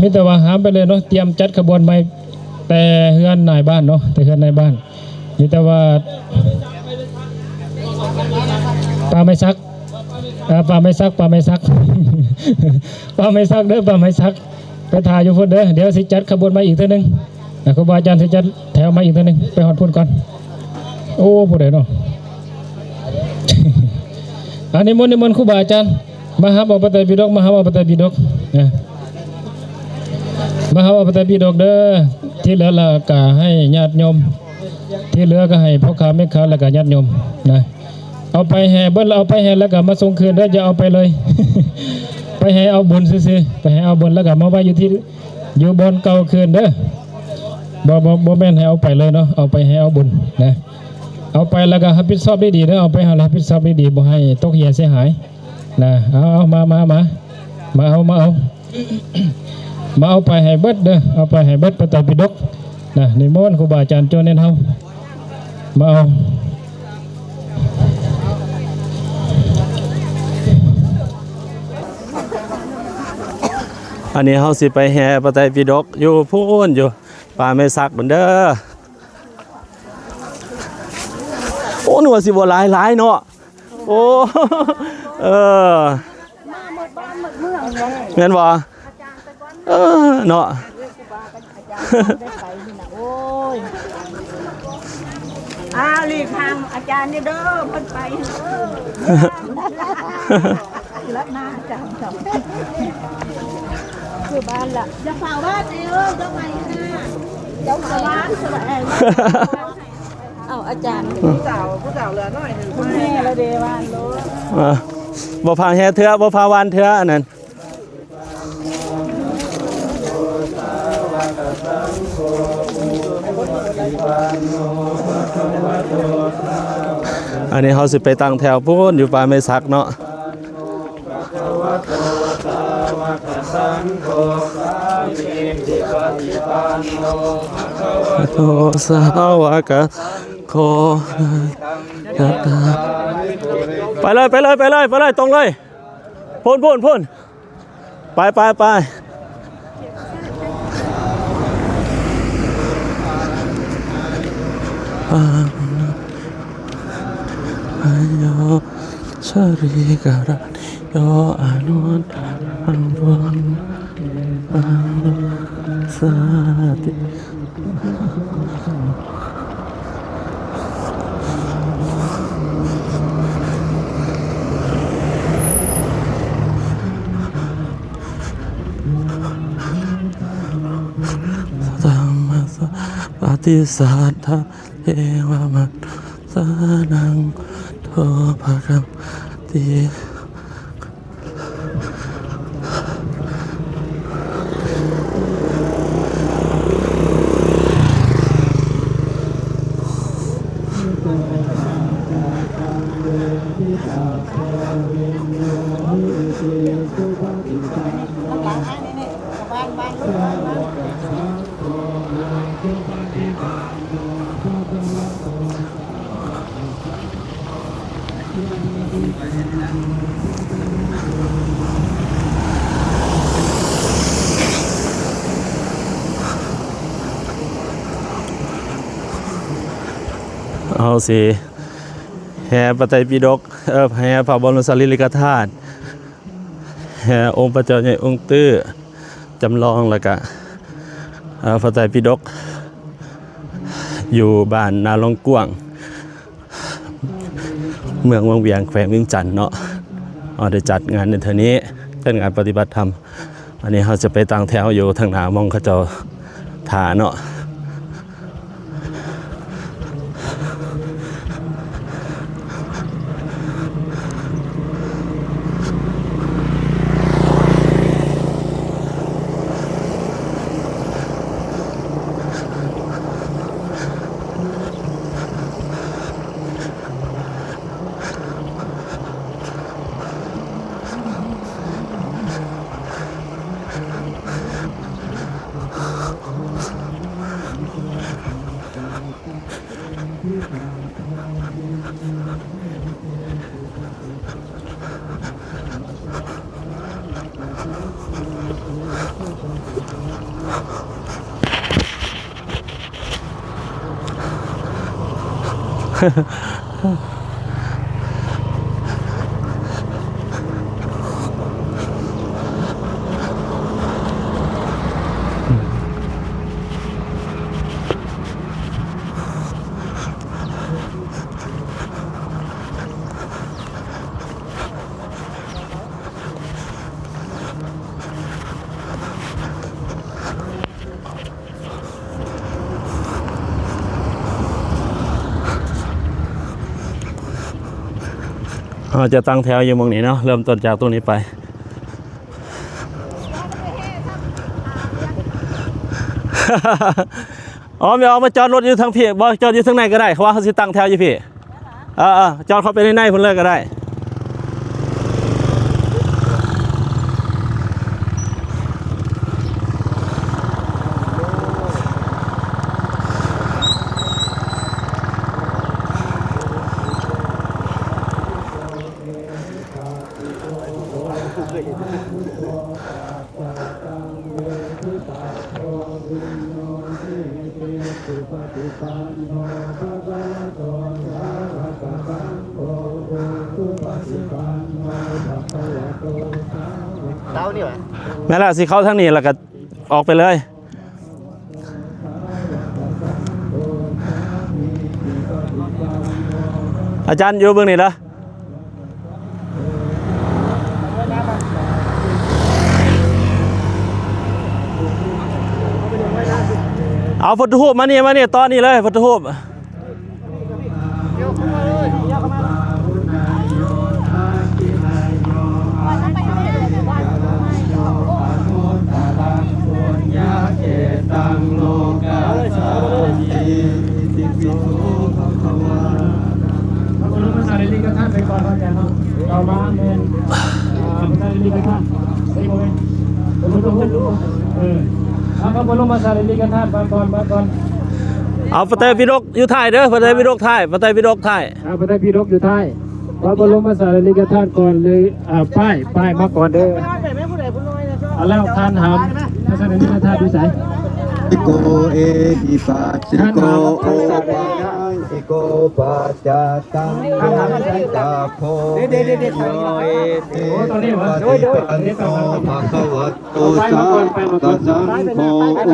ມີແຕ່ວ່າຫ້າມໄປເລີຍເນາະ, ຕຽມຈັດຂະບວນໃໝ່ແຕ່ເຮືອນນາຍບ້ານເນາະ, ແຕ່ເຮືອນນາຍບ້ານ. ມີແຕ່ວ່າ ປາໄມ້ສັກ ເອີ ປາໄມ້ສັກ ປາໄມ້ສັກ ປາໄມ້ສັກເດີ ປາໄມ້ສັກ. ໄປຖ້າຢູ່ພຸ້ນເດີ, ດຽວຊິຈັດຂະບວນໃໝ່ອີກເທື່ອໜຶ່ງ. ອ່າ ຄູບາອາຈານຊິຈັດແຖວໃໝ່ອີກເທື່ອໜຶ່ງ ໄປຮອດພຸ້ນກ່ອນ. ໂອ້ ຜູ້ໃດເນາະ? ອ່າ ນິມົນ ນິມົນ ຄູບາອາຈານ ມາຮັບເອົາພະໄຕປິດົກ ມາຮັບເອົາພະໄຕປິດົກ ນະ ມາຮັບເອົາພະໄຕປິດົກເດີ. ທີ່ເຫຼືອລະກະໃຫ້ຍາດໂຍມ, ທີ່ເຫຼືອກະໃຫ້ພໍ່ຄ້າແມ່ຄ້າ ລະກະຍາດໂຍມນະ. ເອົາໄປແຫ່ເບິດ ເອົາໄປແຫ່ແລ້ວກະມາສົ່ງຄືນເດີ, ຢ່າເອົາໄປເລີຍ. ໄປແຫ່ເອົາບຸນຊື່ໆ, ໄປແຫ່ເອົາບຸນແລ້ວກະມາໄວ້ຢູ່ທີ່ ຢູ່ບ່ອນເກົ່າຄືນເດີ. ບໍ່ ບໍ່ ບໍ່ແມ່ນໃຫ້ເອົາໄປເລີຍເນາະ, ເອົາໄປແຫ່ເອົາບຸນນະ. ເອົາໄປແລ້ວກະຮັບຜິດຊອບດີໆເດີ, ເອົາໄປແລ້ວຮັບຜິດຊອບດີໆ ບໍ່ໃຫ້ຕົກເຫຍເສຍຫາຍນະ. ເອົາ ເອົາ ມາ ມາ ມາ ມາເອົາ ມາເອົາ ມາເອົາໄປໃຫ້ເບິດເດີ, ເອົາໄປໃຫ້ເບິດພະໄຕປິດົກນະ. ນິມົນຄູບາອາຈານໂຈເນັດເຮົາ ມາເອົາ. ອັນນີ້ເຮົາຊິໄປແຫ່ພະໄຕປິດົກຢູ່ພຸ້ນ ຢູ່ປ່າໄມ້ສັກພຸ້ນເດີ. ໂອ້ ນຶກວ່າຊິບໍ່ຫຼາຍ ຫຼາຍເນາະ. ໂອ້ ເອີ ມາໝົດບ້ານໝົດເມືອງເລີຍ ແມ່ນບໍ່? ເອີ ເນາະ. ອາຈານໄດ້ໄປນີ້ນະ ໂອ້ຍ. ອ້າວ ຫຼີກຫ່າງອາຈານນີ້ເດີ ເພິ່ນໄປເດີ. ລັດໜ້າອາຈານເຈົ້າ ຄືບ້ານລະ ຢ່າຟ້າວວາດເອີຍ ເຈົ້າໄປນະ ເຈົ້າໄປວາດສະແອງ. ເອົາອາຈານ ຜູ້ສາວ ຜູ້ສາວເຫຼືອໜ້ອຍໜຶ່ງ ເພິ່ນແຫ່ລະເດ ວານໂລດ. ເອີ ບໍ່ພາແຫ່ເທື່ອ ບໍ່ພາວານເທື່ອ ອັນນັ້ນ. ອັນນີ້ເຮົາຊິໄປຕັ້ງແຖວພຸ້ນ ຢູ່ປ່າໄມ້ສັກເນາະ. ສາວະກະ ຂໍ ໄປເລີຍ ໄປເລີຍ ໄປເລີຍ ໄປເລີຍ ຕົງເລີຍ ພຸ້ນ ພຸ້ນ ພຸ້ນ. ໄປ ໄປ ໄປ. ອາຍະຊະລິກະລະນິໂຍ ອະນຸດຕະຣັງ ສາຕິ. ທຳມະສະ ປະຕິສັດທະ ເອວະມະ ສະນັງ ໂຕ ພະຄະວະຕິ. ເຮົາຊິແຫ່ພະໄຕປິດົກ ເອີ ແຫ່ພະບໍລົມສາລີລິກະທາດ ແຫ່ອົງພະເຈົ້າໃຫຍ່ອົງຕື້ຈຳລອງ ແລ້ວກະ ເອີ ພະໄຕປິດົກ ຢູ່ບ້ານນາຫຼອງກວ້າງ ເມືອງວັງວຽງ ແຂວງວຽງຈັນເນາະ. ເຮົາໄດ້ຈັດງານໃນເທື່ອນີ້ ເປັນງານປະຕິບັດທຳ. ອັນນີ້ເຮົາຈະໄປຕັ້ງແຖວຢູ່ທາງໜ້າ ໝ່ອງເຂົາເຈົ້າຖ້າເນາະ. ສະ ເຮົາຈະຕັ້ງແຖວຢູ່ໝ່ອງນີ້ເນາະ ເລີ່ມຕົ້ນຈາກຕົງນີ້ໄປ. ອໍ ແມ່ອອກມາຈອດລົດຢູ່ທາງພີ້ ບໍ່ ຈອດຢູ່ທາງໃນກໍໄດ້ ເພາະວ່າເຮົາຊິຕັ້ງແຖວຢູ່ພີ້. ເອີໆ ຈອດເຂົ້າໄປໃນໃນພຸ້ນເລີຍກໍໄດ້. ແມ່ນລະ ຊິເຂົ້າທາງນີ້ ແລ້ວກໍອອກໄປເລີຍ. ອາຈານຢູ່ເບິ່ງນີ້ເດີ. ເອົາພຸດທະຮູບມານີ້ ມານີ້ ຕອນນີ້ເລີຍ ພຸດທະຮູບ. ພະບໍລົມສາລີລິກະທາດໄປກ່ອນ ພະອາຈານເນາະ. ຕໍ່ມາແມ່ນ ອ່າ ພະສາລີລິກະທາດ ເອີ ພະບໍລົມ ເອີ ເອົາພະບໍລົມສາລີລິກະທາດມາກ່ອນ ມາກ່ອນ. ເອົາພະໄຕປິດົກຢູ່ທ້າຍເດີ ພະໄຕປິດົກທ້າຍ ພະໄຕປິດົກທ້າຍ. ອ່າ ພະໄຕປິດົກຢູ່ທ້າຍ ພະບໍລົມສາລີລິກະທາດກ່ອນເລີຍ. ອ່າ ປ້າຍ ປ້າຍມາກ່ອນເດີ. ອ່າ ແລ້ວທ່ານຫາມພະສາລີລິກະທາດຢູ່ໃສ? ໂກ ເອ ຫິ ປັດ ຊິ ໂກ ໂອ ເອ ໂກ ປັດ ຈະ ຕັງ ໂລ ກະ ໂພ ເມ ໂຍ ເອ ເຕ ປະຕິປັນໂນ ພະຄະວະໂຕ ສາວະກະ ສັງ ໂຄ